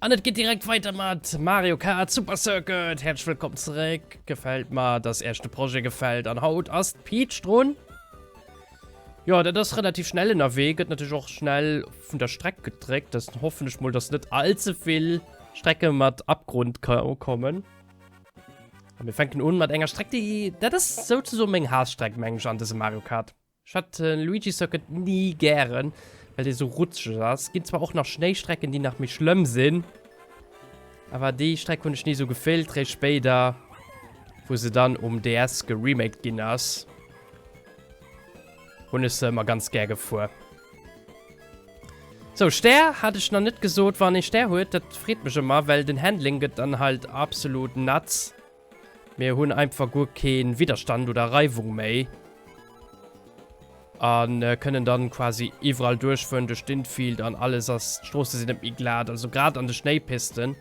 An et geet direkt weider mat Mario Kart Super Circuit. Häerzlech wëllkomm zeréck. Gefält mer, dass Iech de Projet gefält. An haut ass d'Peach drun. Jo, dat ass relativ schnell ënnerwee. Gëtt natierlech och schnell vun der Streck gedréckt. Das hoffen ech mol, dass net all ze vill Strecke mat Abgrund kommen. A mir fänken un mat enger Streck, déi, dat ass souzesoen meng Haasstreck, meng ech, an dësem Mario Kart. Ech hat den Luigi Circuit ni gären, well dee sou rutscheg ass. Ginn zwar och nach Schnéistrecken, déi nach méi schlëmm sinn, awer déi Streck hunn ech ni sou gefillt. Réischt spéider, wou se dann um DS geremaked ginn ass, hunn ech se ëmmer ganz gär gefuer. Sou, Stär hat ech nach net gesot. Wann ee Stär huet, dat freet mech ëmmer, well den Handling gëtt dann halt absolut nuts. Mir hunn einfach guer keen Widderstand oder Reiwung méi. An kënnen dann quasi iwwerall duerchfueren, duerch d'Infield an alles ass, d'Stroosse sinn net méi glat. Also grad an de Schnéipisten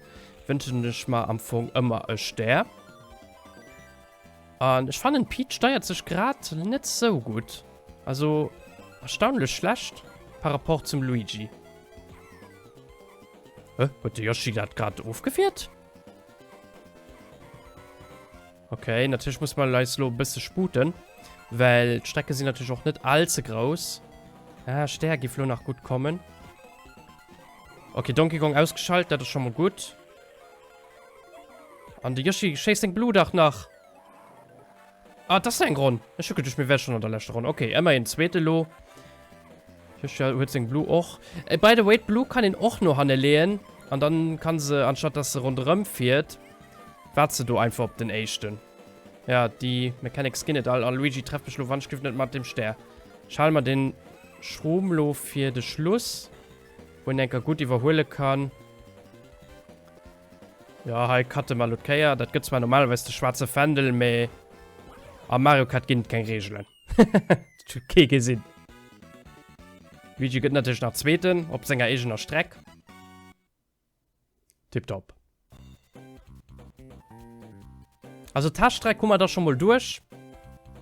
wënschen ech mer am Fong ëmmer e Stär. An ech fannen d'Peach steiert sech grad net sou gutt. Also erstaunlech schlecht par rapport zum Luigi. Hä? Huet de Yoshi dat grad ofgewiert? Okay, natierlech muss man eis lo e bësse sputen, well d'Strecke sinn natierlech och net all ze grouss. Ah, Stär giff lo nach gutt kommen. Okay, Donkey Kong ausgeschalt, dat ass scho mol gutt. An de Yoshi schéisst seng Blue dach nach. Ah, das ist eng Ronn. Ech hu geduecht, mir wäre schon an der leschter Ronn. Okay, ëmmerhin zweete lo. Yoshi huet seng Blue och. Äh, by the way, d'Blue kann een och no hanne leeën. An dann kann se, anstatt dass se ronderëm fiert, waart se do einfach op den éischten. Ja, déi Mechanics ginn et all. A Luigi trefft mech lo wann-ech-giff net mat dem Stär. Ech hale mer den Schrom lo fir de Schluss, wou een enker gutt iwwerhuele kann. Ja, hei cutte mer lo d'Kéier. Dat gëtt zwar normalerweis de schwaarze Fändel, mee am Mario Kart ginn et keng Reegelen. Dat huet kee gesinn. Luigi gëtt natierlech nach Zweeten op senger eegener Streck. Tipptopp. Also d'Haaptstreck hu mer da scho mol duerch.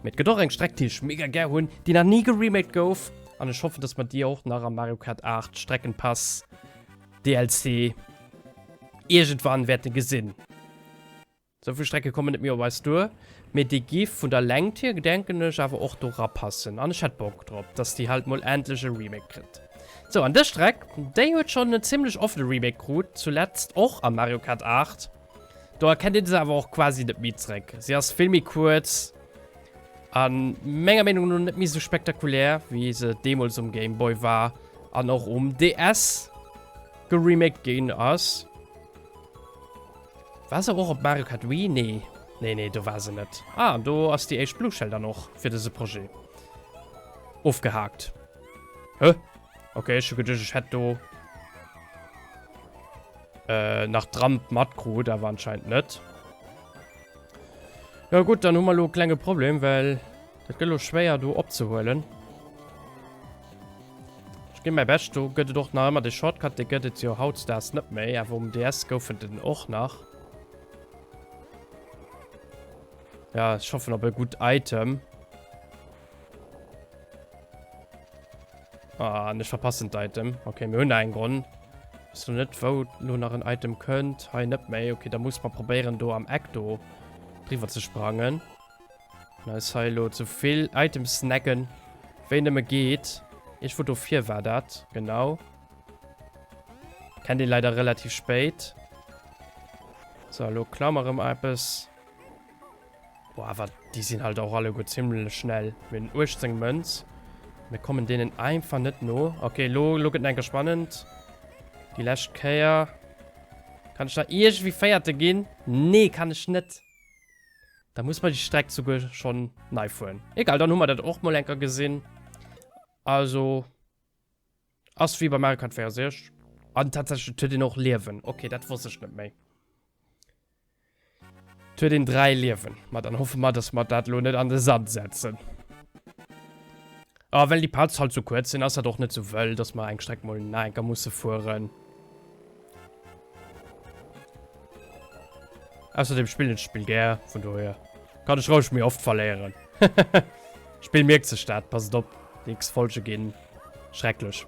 Mee et gëtt och eng Streck, déi ech mega gär hunn, déi nach ni geremaked gouf. An ech hoffen, dass mer déi och nach am Mario Kart 8 Streckenpass DLC iergendwann wäerte gesinn. Sou vill Strecke kommen net méi op eis duer, mee déi gi vun der Längt hier, denken ech, awer och do rapassen. An ech hätt Bock drop, dass déi halt mol endlech e Remake kritt. Sou, an dës Streck, déi huet schonn en zimmlech oft e Remake krut, zuletzt och a Mario Kart 8. Do erkennt ee se awer och quasi net méi zréck. Si ass vill méi kuerz a menger Meenung no net méi sou spektakulär, wéi se deemools um Game Boy war an och um DS geremaked ginn ass. War se och op Mario Kart Wii? Nee. Nee, nee, do war se net. Ah, an do ass déi éischt Blue Shell dann och fir dëse Projet ofgehaakt. Hä? Okay, ech hu geduecht, ech hätt do äh, nach d'Ramp matkrut, awer anscheinend net. Ja gutt, dann hu mer elo e klenge Problem, well dat gëtt elo schwéier do opzehuelen. Ech ginn mäi Bescht, do gëtt et och nach ëmmer de Shortcut, dee gëtt et jo hautdesdaags net méi, awer um DS gouf et en och nach. Ja, ech hoffen op e gutt Item. Ah, an ech verpassen d'Item. Okay, mir hunn nach eng Ronn. Weess lo net, wou lo nach en Item kënnt. Hei net méi. Okay, da muss mer probéieren, do am Eck do driwwer ze sprangen. An eis hei lo sou vill Items snacken, wéi nëmme geet. Iergendwou dofir war dat, genau. Kennt een leider relativ spéit. So, lo klaue mer erëm eppes. Boah, awer déi sinn halt och alleguer zimmlech schnell. Mir hunn 18 Mënz. Mir kommen deenen einfach net no. Okay, lo, lo gëtt et enker spannend. Déi lescht Kéier. Kann ech nach iergendwéi Véierte ginn? Nee, kann ech net. Da muss mer déi Streck souguer schonn nei fueren. Egal, dann hu mer dat och mol enker gesinn. Also, ass wéi bei Mario Kart 64. An tatsächlech, et huet een och Liewen. Okay, dat wosst ech net méi. Et huet een 3 Liewen. Ma dann hoffe mer, dass mer dat elo net an de Sand setzen. A well déi Parts halt sou kuerz sinn, ass dat och net sou wëll, dass mer eng Streck mol nach enker musse fueren. Ausserdem spillen ech d'Spill gär, vun dohier kann ech roueg méi oft verléieren. D'Spill mierkt sech dat, passt op, déi nächst Folge ginn schrecklech.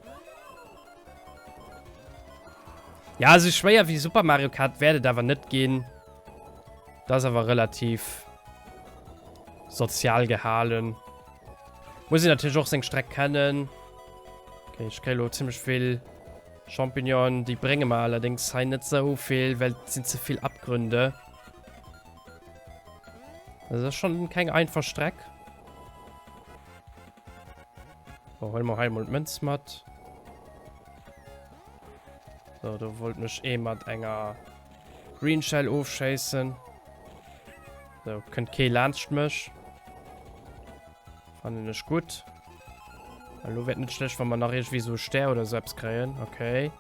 Ja, esou schwéier wéi Super Mario Kart wäert et awer net ginn. Dat ass awer relativ sozial gehalen. Muss een natierlech och seng Streck kennen. Okay, ech kréie lo zimmlech vill Champignonen. Déi brénge mer allerdéngs hei net sou vill, well et sinn ze vill Abgründe. Das ass schon keng einfach Streck. So, huele mer hei mol d'Mënz mat. So, do wollt mech ee mat enger Green Shell ofschéissen. So, kënnt kee laanscht mech. Fannen ech gutt. Elo wär et net schlecht, wa mer nach iergendwéi sou e Stär oder sou eppes kréien. Okay.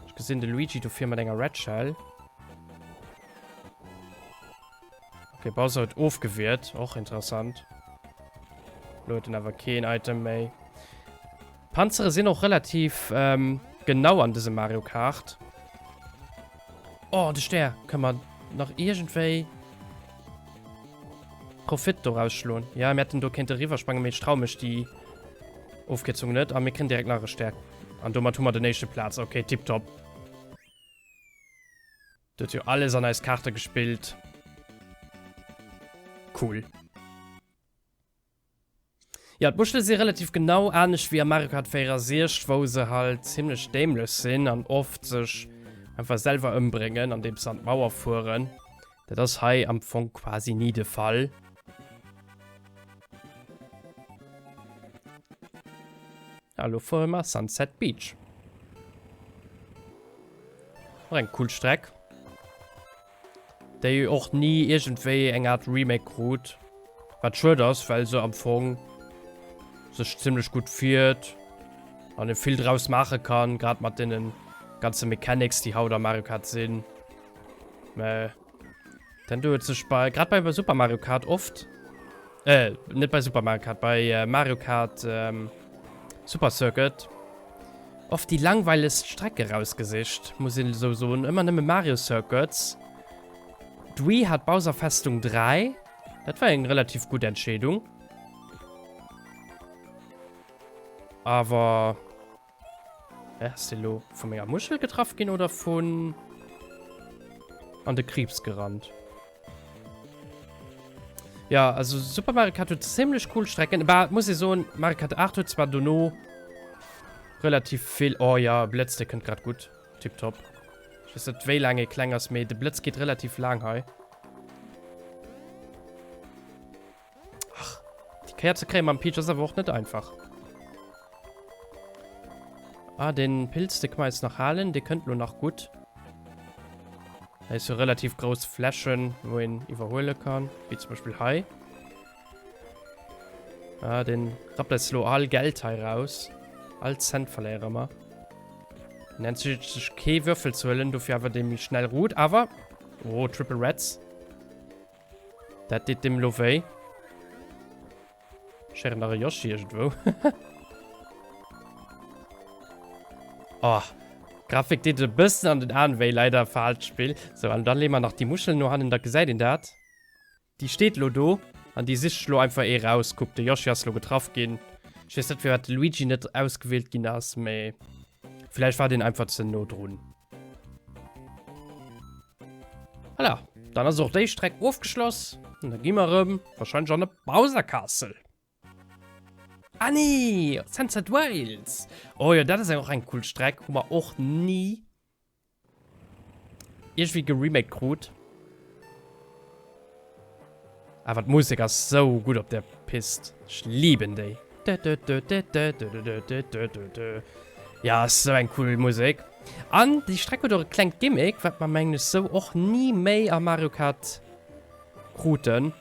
Ech gesinn de Luigi dofir mat enger Red Shell. Okay, Bowser huet ofgewiert. Och interessant. Lo huet en awer keen Item méi. Panzere sinn och relativ ähm, genau an dësem Mario Kart. Oh, de Stär. Kënne mer nach iergendwéi Profit doraus schloen? Ja, mir hätten do kéinte riwwersprangen, mee ech traue mech déi Ofkierzung net. A mir kréien direkt nach e Stär. An domat hu mer den éischte Plaz. Okay, tipptopp. Do huet jo alles an eis Kaarte gespillt. Cool. Ja, d'Muschele si relativ genau anescht wéi a Mario Kart 64, wou se halt zimmlech dämlech sinn an oft sech einfach selwer ëmbréngen, andeems se an d'Mauer fueren. Dat ass hei am Fong quasi ni de Fall. Ja, lo fuere mer Sunset Beach. Och eng cool Streck. Déi och ni iergendwéi eng Art Remake krut. Wat schued ass, well se am Fong sech zimmlech gutt fiert an ee vill draus maache kann, grad mat deene ganze Mechanics, déi haut am Mario Kart sinn. Mä Nintendo huet sech bei, grad bei Super Mario Kart oft, äh, net bei Super Mario Kart, bei Mario Kart Super Circuit, oft déi langweilegst Strecke rausgesicht, muss een esou soen. Ëmmer nëmme Mario Circuits. D'Wii hat Bowser Festung 3. Dat war eng relativ gutt Entscheedung. Awer Hä, ass dee lo vu menger Muschel getraff ginn oder vun an de Kriibs gerannt? Ja, also Super Mario Kart huet ziemlech cool Strecken. Aber muss ich soen, Mario Kart 8 huet zwar dono relativ vill. Oh ja, Blëtz, der kënnt grad gutt. Tipptopp. Ich weess net, wéi laang e kleng ass, mee de Blëtz geet relativ laang hei. Ach, déi Kéier ze kréie mam Peach ass awer och net einfach. Ah, den Pilz, de kann man jetzt nach halen. De kënnt lo nach gutt. Hei ist so relativ grouss Flächen, wou een iwwerhuele kann. Wéi zum Beispill hei. Ah, den rappt eis lo all Geld hei raus. All Cent verléiere mer. Den entscheet sech kee Würfel ze huelen, dofir awer dee méi schnell ruht. Awer, oh, Triple Reds. Dat deet dem lo wéi. Ech héieren nach e Yoshi iergendwou. Oh, Grafik deet e bëssen an den Aen wéi, leider faalt d'Spill. Sou, an dann leeë mer nach déi Muschel no hannen, da gesäit een dat. Déi steet lo do an déi sicht lo einfach ee raus. Kuck, de Yoshi ass lo getraff ginn. Ech weess net, firwat de Luigi net ausgewielt ginn ass, mee vläicht war deen einfach ze no drun. Voilà, dann ass och déi Streck ofgeschloss. Und da gi mer erëm wahrscheinlech an de Bowser Castle. Ah nee, Sunset Wales. Oh jo, dat ass och eng cool Streck. Hu mer och ni iergendwéi geremaked krut. Awer d'Musek ass sou gutt op der Pist. Ech liben déi. Ja, ass sou eng cool Musek. An déi Streck huet och e klengt Gimmick, wat mer mengen ech sou och ni méi a Mario Kart kruten.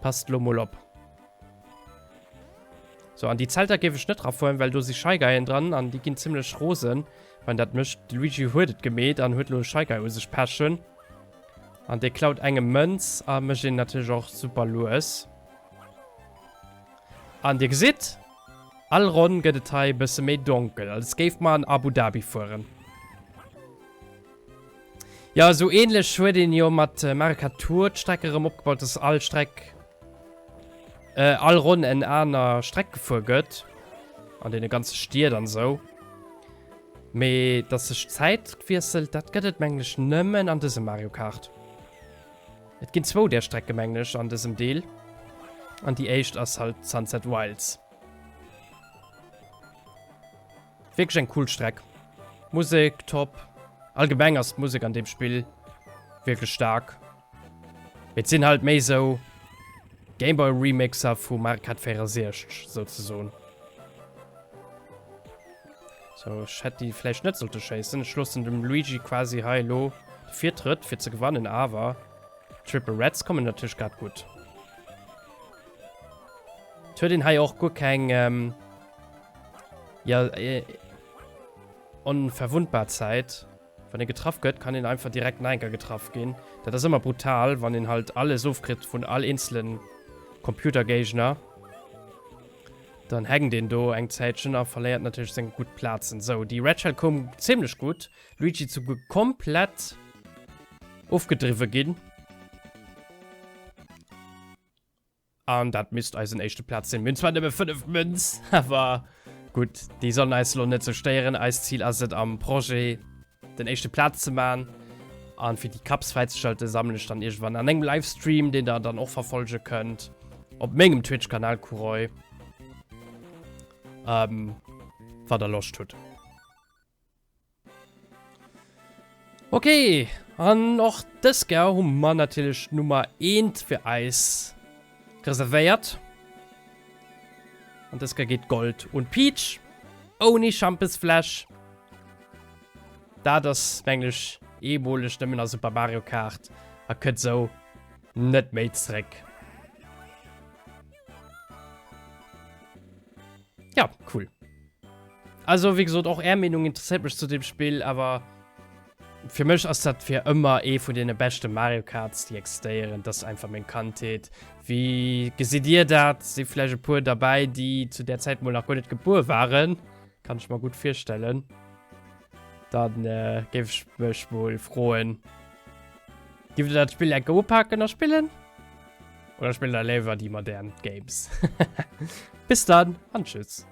Passt lo mol op. So, an déi Zelter géif ech net rafueren, well do si Shy Guyen dran an déi ginn zimmlech rosen, wann dat mécht. De Luigi huet et gemeet an huet lo e Shy Guy u sech pechen. An dee klaut engem Mënz a mécht een natierlech och super lues. An dir gesitt, all Ronn gëtt et hei e bësse méi donkel, als géif mer an Abu Dhabi fueren. Jo, esou ähnlech huet een jo mat Mario Kart Tour d'Streck erëm opgebaut, dass all Streck, äh, all Ronn en aner Streck gefuer gëtt. An deene ganze Stied an esou. Mee dass sech d'Zäit wiesselt, dat gëtt et mengen ech nëmmen an dësem Mario Kart. Et ginn zwou där Strecke mengen ech an dësem Deel. An déi éischt ass halt Sunset Wilds. Wierklech eng cool Streck. Musek top. Allgemeng ass d'Musek an deem Spill wierklech staark. Mee et sinn halt méi sou Gameboy Remixer vu Mario Kart 64 souzesoen. So, ech hätt déi vläicht net sollte schéissen. Ech loossen dem Luigi quasi hei elo de Virtrëtt fir ze gewannen, awer Triple Reds kommen natierlech grad gutt. Et huet een hei och guer keng ähm, ja, äh, onverwundbar Zäit. Wann ee getraff gëtt, kann een einfach direkt nach enker getraff ginn. Dat ass ëmmer brutal, wann een halt alles ofkritt vun all eenzelen Computergéigner. Dann hänkt een do eng Zäitchen a verléiert natierlech seng gutt Plazen. Sou, déi Red Shell koum zimmlech gutt. Luigi souguer komplett ofgedriwwe ginn. An dat misst eisen éischte Plaz sinn. Mir hunn zwar nëmme 5 Münz, awer gutt, déi sollen eis elo net sou stéieren. Eist Zil ass et am Projet den éischte Plaz ze man. An fir déi Cups fräizeschalten, sammelen ech dann iergendwann an engem Livestream, deen der dann och verfolge kënnt, op mengem Twitch-Kanal Kuroi, ähm, wann der Loscht hutt. Ok, an och dës Kéier hu mer natierlech d'Nummer eent fir eis reservéiert. An dës Kéier geet Gold un d'Peach, ouni Schampesfläsch. Dat ass, mengen ech, eemoleg nëmmen a Super Mario Kart a kënnt sou net méi zréck. Ja, cool. Also, wéi gesot, och är Meenung interesséiert mech zu dem Spill, awer fir mech ass dat fir ëmmer ee vun deene beschte Mario Karts, déi existéieren. Dat ass einfach meng Kandheet. Wéi gesitt dir dat? Si vläicht e puer derbäi, déi zu där Zäit mol nach guer net gebuer waren? Kann ech mer gutt virstellen. Dann äh, géif ech mech mol froen, Giff der dat Spill enke upaken a spillen? Oder spillt der léiwer déi modern Games? Bis dann an tschüss.